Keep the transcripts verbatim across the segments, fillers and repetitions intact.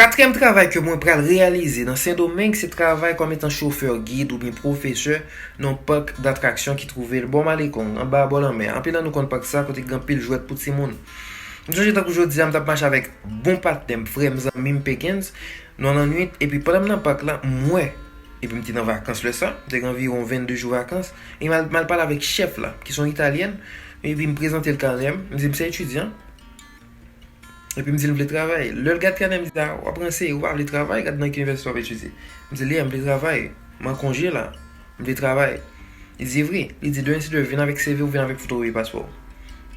Katriyèm travay ke mwen pral reyalize nan Sendomeng, se travay kòm etan chofè gid oubyen pwofesè nan yon pak datraksyon ki twouve l bò Malecon, anba bò lanmè. Anpil nan nou konn pak sa, kote gen anpil jwèt pou timoun. M sonje tankou jodi a, m t ap mache avèk bon patnè m, frè m, zanmi m, Pekens, nou al nan nwit, epi pandan m nan pak la, m wè, epi m te nan vakans lè sa, m te gen anviwon vennde jou vakans, e m al, m al pale avèk chèf la, ki se yon Italyèn, epi m prezante l kanè m, m di m se etidyan, epi m di l m vle travay. Lè l gad kanè m, li di, "A, w ap ranse, ou pa vle travay, gad nan ki inivèsite w ap etidye." M di l, "Yeah, m vle travay, m an konje la, m vle travay." Li di, "Vre?" Li di, "Demen si Dye vle, vin avèk C V ou, vin avèk fotokopi paspò w."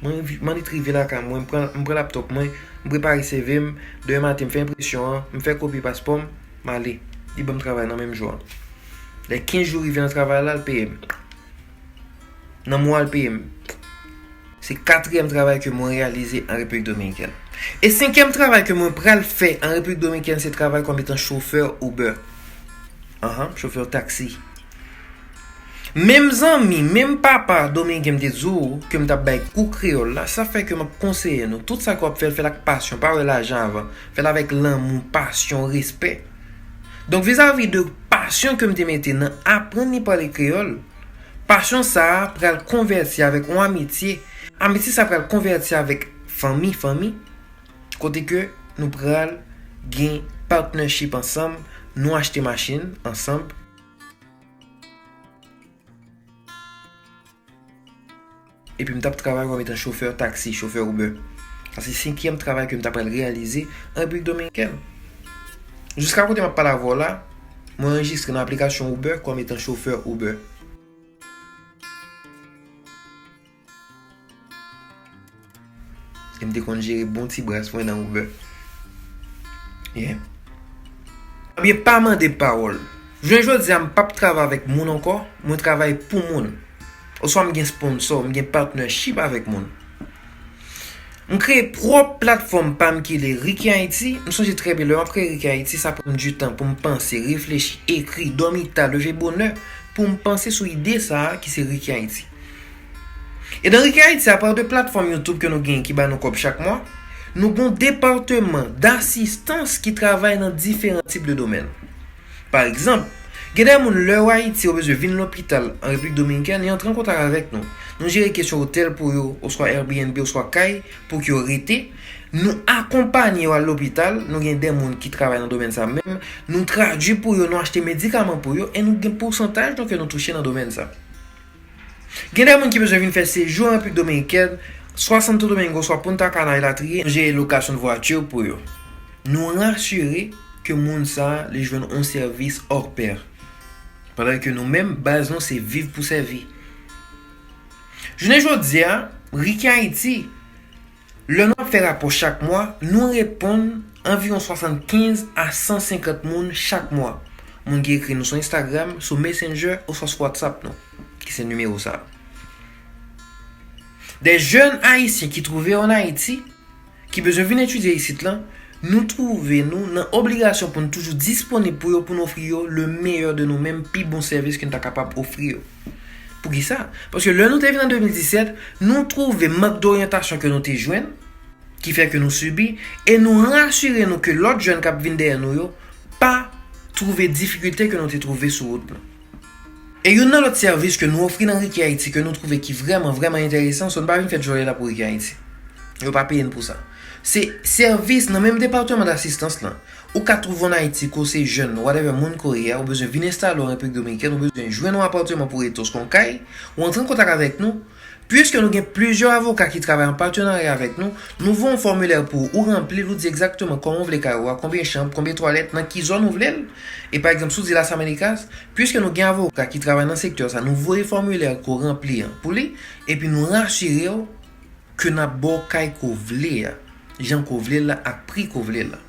Mwen, mwen annik rive lakay mwen, m pran, m pran laptòp mwen, m prepare C V m, demen maten m fè enpresyon an, m fè kopi paspò m, m ale. Li ban m travay nan menm jou a. Lè kenz jou rive nan travay la, l peye m. Nan mwa l peye m. Se katriyèm travay ke mwen reyalize an Repiblik Dominikèn. E senkyèm travay ke mwen pral fè an Repiblik Dominikèn, se travay kòm etan chofè Uber. Anhan, chofè taksi. Menm zanmi, menm papa dominiken m te di w ke m t ap bay kou kreyòl la, sa fè ke m ap konseye nou, tout sa ke w ap fè, fè l ak pasyon, pa wè lajan avan. Fè l avèk lanmou, pasyon, respè. Donk, vizavi de pasyon ke m te mete nan aprann li pale kreyòl, pasyon sa a pral konvèti avèk yon amitye. Amitye sa a pral konvèti avèk fanmi, fanmi, kote ke nou pral gen partnership ansanm, nou achte machin ansanm. Epi m t ap travay kòm etan chofè taksi, chofè Uber. Sa se senkyèm travay ke m ta pral reyalize an Repiblik Dominikèn. Jiska kote m ap pale avè w la, mwen anrejistre nan aplikasyon Uber kòm etan chofè Uber. E m te konn jere bon ti bras mwen nan Uber. Yeah. Ebyen, pa mande pawòl. Jounen jodi a, m p ap travay avèk moun ankò, mwen travay pou moun. Oswa m gen sponsò, m gen partnership avèk moun. M kreye pwòp platfòm pa m ki le Ricky Haiti. M sonje trè byen, lè m ap kreye Ricky Haiti, sa pran m du tan pou m panse, reflechi, ekri, dòmi ta, leve bonè, pou m panse sou ide sa a ki se Ricky Haiti. E nan Ricky Haiti, apa de platfòm YouTube ke nou genyen ki ba nou kòb chak mwa, nou gen yon depatman dasistans ki travay nan diferan tip de domèn. Pa egzanp, gen de moun lè yo Ayiti yo bezwen vin lopital an Repiblik Dominikèn, yo antre an kontak avèk nou. Nou jere kesyon otèl pou yo, oswa Airbnb, oswa kay pou ke yo rete. Nou akonpanye yo al lopital, nou gen de moun ki travay nan domèn sa menm, nou tradui pou yo, nou achte medikaman pou yo, e nou gen pousantaj nou ke nou touche nan domèn sa. Gen de moun ki bezwen vin fè sejou an Repiblik Dominikèn, swa Santo Domingo, swa Punta Cana, elatriye, nou jere lokasyon vwati pou yo. Nou rasire ke moun sa a, li jwenn yon sèvis hors pair. Pandan ke nou menm, baz nou se viv pou sèvi. Jounen jodi a, Ricky Haiti, lè nou ap fè rapò chak mwa, nou reponn anviwon swasannkenz a san senkant moun chak mwa. Moun ki ekri nou sou Instagram, sou Messenger, oswa sou WhatsApp nou, ki se nimewo sa a. De jèn ayisyen ki twouve yo ann Ayiti, ki bezwen vin etidye isit lan, nou twouve nou nan obligasyon pou n toujou disponib pou yo, pou n ofri yo le meilleur de nou menm, pi bon sèvis ke n ta kapab ofri yo. Poukisa? Paske lè nou te vin an de mil disèt, nou twouve mank doryantasyon ke nou te jwenn, ki fè ke nou sibi, e nou rasire nou ke lòt jèn k ap vin dèyè nou yo pa twouve difikilte ke nou te twouve sou wout nou. E youn nan lòt sèvis ke nou ofri nan Ricky Haiti ke nou twouve ki vrèman, vrèman enteresan, se nou pa vin fè djòlè la pou Ricky Haiti. Yo pa peye n pou sa. Se sèvis nan menm depatman dasistans lan. Ou ka twouve w ann Ayiti, ke w se jèn, whatever moun ke w ye a, ou bezwen vin enstale w an Repiblik Dominikèn, ou bezwen jwenn yon apatman pou w rete, oswa yon kay, ou antre an kontak avèk nou. Piske nou gen plizyè avoka ki travay an patenarya avèk nou, nou voye yon fòmilè pou ou, ou ranpli l, ou di egzakteman kòman w vle kay ou a, konbyen chanm, konbyen twalèt, nan ki zòn ou vle l. E pa egzanp, si w di Las Américas, piske nou gen avoka ki travay nan sektè sa, nou voye fòmilè ke w ranpli an pou li, epi nou rasire w ke n ap ba w kay ke w vle a, jan ke w vle l la ak pri ke w vle l la.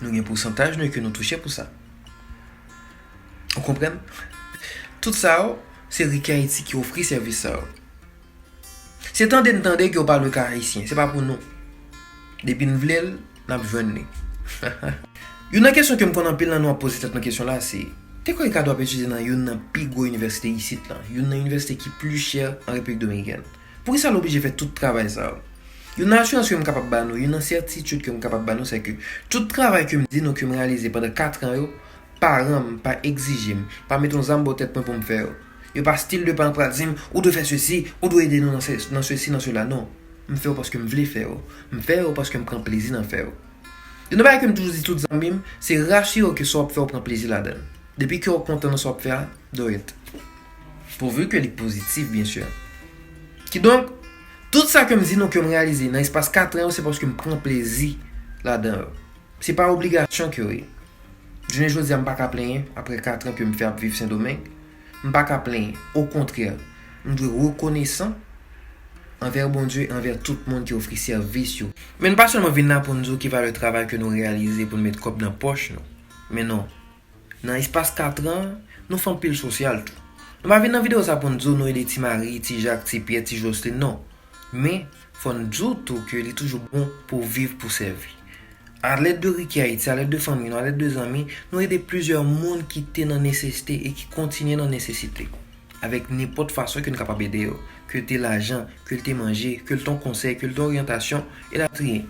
Nou gen pousantaj nou ke nou touche pou sa. Ou konprann? Tout sa yo, se Ricky Haiti ki ofri sèvis sa yo. Se tande n tande ke yo pa lwe kay ayisyen, se pa pou nou. Depi n vle l, n ap jwenn li. Youn nan kesyon ke m konn anpil nan nou ap poze tèt nou kesyon la, se, te kwè Ricardo ap etidye nan youn nan pi gwo inivèsite isit lan, youn nan inivèsite ki pli chè an Repiblik Dominikèn. Poukisa l oblije fè tout travay sa yo? Youn nan asirans ke m kapab ba nou, youn nan sètitid ke m kapab ba nou, se ke tout travay ke m di nou ke m reyalize pandan kat an yo, paran m pa egzije m, pa mete yon zam bò tèt mwen pou m fè yo. Yo pa still de pa pral di m, ou dwe fè sesi, ou dwe ede nou nan se, nan sesi, nan sela, non. M fè yo paske m vle fè yo. M fè yo paske m pran plezi nan fè yo. Youn nan bagay ke m toujou di tout zanmi m, se rasire w ke sa w ap fè w pran plezi ladan l. Depi ke w kontan nan sa w ap fè a, do it. Pouvi ke li pozitif, byen si. Kidonk, tout sa ke m di nou ke m reyalize nan espas kat an yo, se paske m pran plezi ladan yo. Se pa obligasyon ke yo ye. Jounen jodi a, m pa ka plenyen, apre kat an ke m fè ap viv Sendomeng, m pa ka plenyen. Okontrè, m dwe rekonesan anvè Bondye, anvè tout moun ki ofri sèvis yo. Men nou pa sèlman vin la pou n di w ki valè travay ke nou reyalize pou n met kòb nan pòch nou. Men non. Nan espas kat an, nou fè anpil sosyal tou. Nou pa vin nan videyo sa pou n di w nou ede Ti Mari, Ti Jak, Ti Pyè, Ti Joslin, non. Men, fò n di w tou ke li toujou bon pou w viv, pou w sèvi. Alèd de Ricky Haiti, alèd de fanmi nou, alèd de zanmi, nou ede plizyè moun ki te nan nesesite e ki kontinye nan nesesite. Avèk nenpòt fason ke n kapab ede yo, ke l te lajan, ke l te manje, ke l te yon konsèy, ke l te yon oryantasyon, elatriye.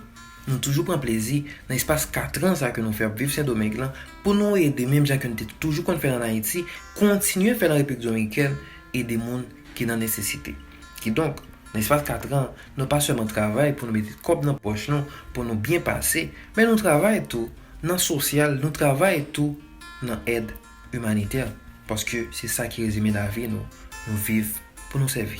Nou toujou pran plezi nan espas kat an sa ke nou fè ap viv Sendomeng lan, pou nou ede, menm jan ke n te toujou konn fè l ann Ayiti, kontinye fè l an Repiblik Dominikèn, ede moun ki nan nesesite. Kidonk, nan espas kat an, nou pa sèlman travay pou nou mete kòb nan pòch nou, pou nou byen pase, men nou travay tou nan sosyal, nou travay tou nan èd imanitè, paske se sa ki rezime lavi nou, nou viv pou nou sèvi.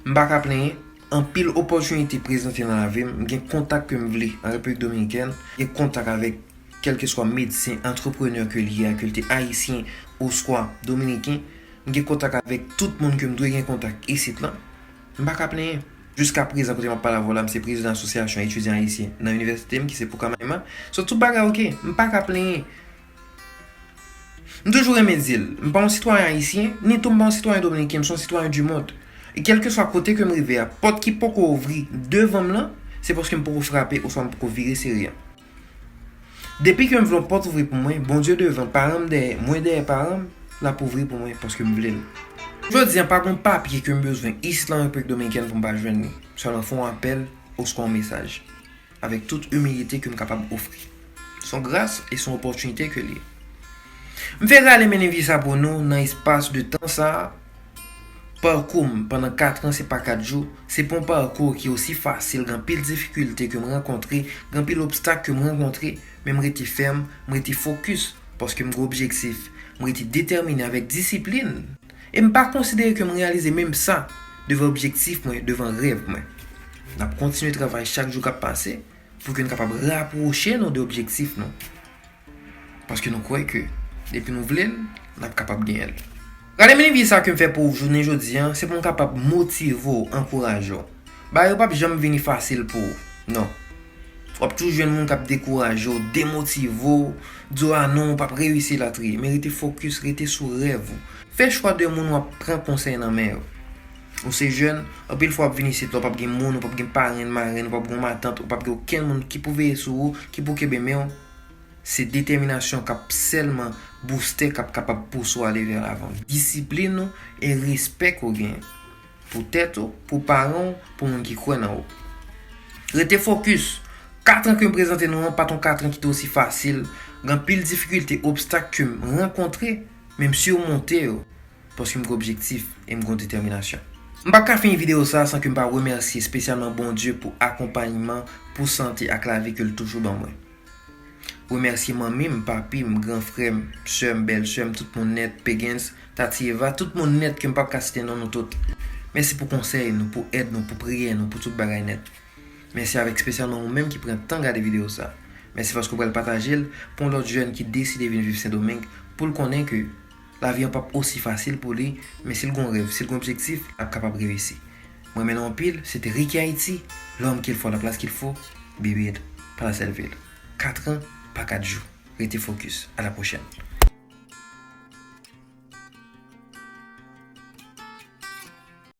M pa ka plenyen, anpil opòtinite prezante nan lavi m, m gen kontak ke m vle an Repiblik Dominikèn, gen kontak avèk kèlkeswa medsen, antreprenè ke li ye, ke l te ayisyen oswa dominiken, m gen kontak avèk tout moun ke m dwe gen kontak isit lan. M pa ka plenyen. Jiska prezan, kote m ap pale avè w la, m se prezidan asosyasyon etidyan ayisyen nan inivèsite m, ki se Pucamaima. So, tout bagay oke, m pa ka plenyen. M toujou renmen di l, m pa yon sitwayen ayisyen, ni tou m pa yon sitwayen dominiken, m se yon sitwayen du monde. E kèlkeswa kote ke m rive a, pòt ki poko ouvri devan m lan, se paske m poko frape oswa m poko vire sere an. Depi ke m vle yon pòt ouvri pou mwen, Bondye devan, paran m dèyè, mwen dèyè paran m, l ap ouvri pou mwen paske m vle l. Jodi a, pa gen papye ke m bezwen isit lan Repiblik Dominikèn pou m pa jwenn li. Sèlman fè yon apèl oswa yon mesaj. Avèk tout imilite ke m kapab ofri. Se yon gras e se yon opòtinite ke l ye. M fè rale mennen vi sa pou nou nan espas de tan sa a. Pakou m pandan kat an se pa kat jou, se pa yon pakou ki osi fasil, gen anpil difikilte ke m rankontre, gen anpil obstak ke m rankontre, men m rete fèm, m rete fokis, paske m gen objektif, m rete detèmine avèk disiplin. E m pa konsidere ke m reyalize menm sa devan objektif mwen, devan rèv mwen. N ap kontinye travay chak jou k ap pase pou ke n kapab rapwoche nou de objektif nou. Paske nou kwè ke depi nou vle l, n ap kapab genyen l. Rale mennen vi sa ke m fè pou ou jounen jodi a, se pou m kapab motive w, ankouraje w. Bagay yo p ap janm vini fasil pou ou. Non. W ap toujou jwenn moun k ap dekouraje w, demotive w, di w a non, w p ap reyisi, elatriye. Men rete fokis, rete sou rèv ou. Fè chwa de moun w ap pran konsèy nan men yo. Ou se jèn, anpil fwa w ap vin isit la, w p ap gen moun, w p ap gen parenn, marenn, w p ap gen yon matant, w p ap gen okenn moun ki pou veye sou ou, ki pou kenbe men w. Se detèminasyon k ap sèlman booste, k ap kapab pouse w ale vè lavan. Disiplin ou e respè ke w genyen pou tèt ou, pou paran w, pou moun ki kwè nan ou. Rete fokis. Kat an ke m prezante nou an pa t yon kat an ki te osi fasil. Gen anpil difikilte, obstak ke m rankontre, men m simonte yo. Paske m gen objektif e m gen detèminasyon. M p ap ka fini videyo sa a san ke m pa remèsye espesyalman Bondye pou akonpayman, pou sante ak lavi ke l toujou ban mwen. Remèsye manmi m, papi m, gran frè m, sè m, bèl sè m, tout moun nèt, Pegens, Tati Eva, tout moun nèt ke m p ap ka site non nou tout. Mèsi pou konsèy nou, pou èd nou, pou priyè nou, pou tout bagay nèt. Mèsi avèk espesyalman ou menm ki pran tan gade videyo sa. Mèsi paske w pral pataje l pou yon lòt jèn ki deside vin viv Sendomeng, pou l konnen ke lavi an p ap osi fasil pou li, men si l gen yon rèv, si l gen yon objektif, l ap kapab reyisi. Mwen renmen nou anpil, se te Ricky Haiti, l'homme qu'il faut, la place qu'il faut, Bibit, pa la sèl vil. Kat an, pa kat jou. Rete fokis. À la prochaine.